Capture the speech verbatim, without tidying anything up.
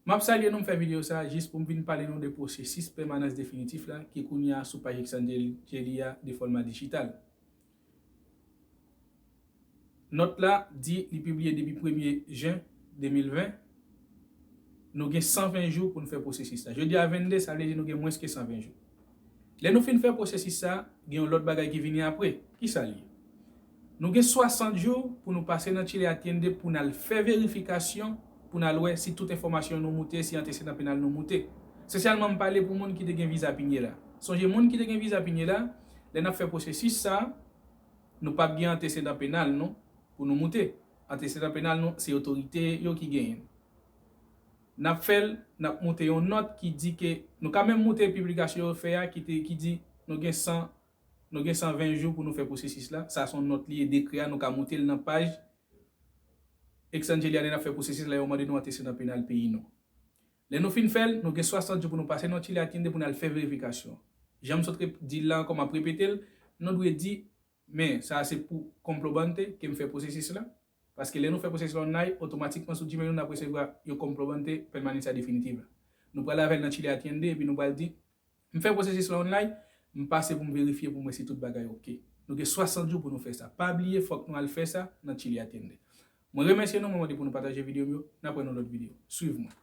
M ap salye nou, m fè videyo sa a jis pou m vin pale nou de pwosesis pèmanans definitif la ki kounye a sou paj Exangelia de Forma Digital. Nòt la di li pibliye depi premye jen de mil ven. Nou gen san ven jou pou nou fè pwosesis la. Jodi a vennde, sa vle di nou gen mwens ke san ven jou. Lè nou fin fè pwosesis sa, gen yon lòt bagay ki vini apre. Kisa l ye? Nou gen swasant jou pou nou pase nan Chile Atiende pou n al fè verifikasyon, pou n al wè si tout enfòmasyon nou moute, si antesedan penal nou moute. Espesyalman, m pale pou moun ki te gen viza pinye la. Sonje, moun ki te gen viza pinye la, lè n ap fè pwosesis sa, nou p ap gen antesedan penal nou pou nou moute. Antesedan penal nou, se otorite yo ki genyen l. N ap fè l, n ap moute yon nòt ki di ke, nou ka menm moute piblikasyon yo fè a ki te, ki di nou gen san, nou gen san ven jou pou nou fè pwosesis la. Sa se yon nòt li ye, dekrè a, nou ka moute l nan paj Exangelia lè n ap fè pwosesis la, yo mande nou antesedan penal peyi nou. Lè nou fin fè l, nou gen swasant jou pou nou pase nan Chile Atiende pou n al fè verifikasyon. Jan m sot rep-, di l la ankò, m ap repete l, nou dwe di, men sa a se pou Comprobante ke m fè pwosesis la. Paske lè nou fè pwosesis la online, otomatikman sou Gmail nou, n ap resevwa yon Comprobante Permanencia Definitiva. Nou pral avè l nan Chile Atiende, epi nou pral di, m fè pwosesis la online, m pase pou m verifye pou m wè si tout bagay oke. Nou gen swasant jou pou nou fè sa. Pa bliye, fòk nou al fè sa nan Chile Atiende. Mwen remèsye nou, mwen mande pou nou pataje videyo m yo, n ap wè nan lòt videyo. Swiv mwen.